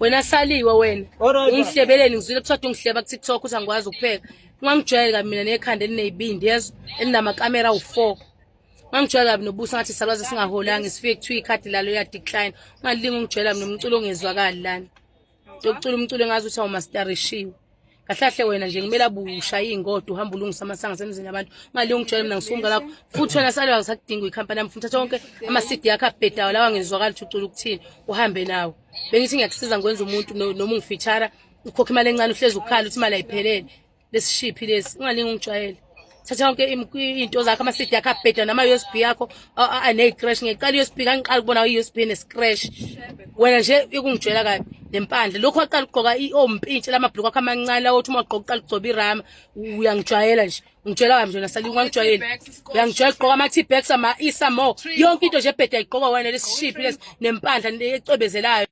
Wena saliwe wena. Alright. Ungihlebeleni ngizwile kuthiwa ungihleba ku TikTok ukuthi angikwazi ukupheka. Ungangijwayeli kabi mina nekhanda elinezibindi yezwa elinamakamera awu4. Ungangijwayeli kabi nobuso ngathi salwazi singaholanga sifike kuthiwa ikhadi lalo ya decline. Ungalingi ungijwayela mina nomculo ongezwakali lana. Yokucula umculo engazi ukuthi awumastarishiwe. Kahle kahle wena nje kumele abusha iy'ngodo uhambe ulungisa amasanga asemzini yabantu. Ungalingi ungijwayele mina ngisuka lakho. Futhi wena saliwe angisakudingi uyikhampani yami. Futhi thatha wonke ama-CD akho abhedayo lawa angezwakali ukuthi ucula ukuthini uhambe nawo. Bengithi ngiyakusiza ngikwenza umuntu noma ungifeature ukhokha imali encane uhlezi ukhala ukuthi imali ayiphelele. Lesishiphi lesi ungalingi ungijwayele. Thatha yonke iy'nto zakho ama-CD akho abhedayo nama-USB akho ane-crash. Ngiqala i-USB kangiqala ukubona i-USB ene-scratch. Wena nje ikungijwayela kabi nempandla. Lokhu waqala ukugqoka ompintshi lamabhuluku akho amancane lawo othi uma ugqoka uqala ukugcoba irama uyangijwayela nje. Ungijwayela kabi nje nasali ungangijwayeli. Uyangijwayela ukugqoka ama-T-backs ama-Isa more. Yonke into nje ebhedayo igqokwa wena lesishiphi lesi nempandla ecwebezelayo.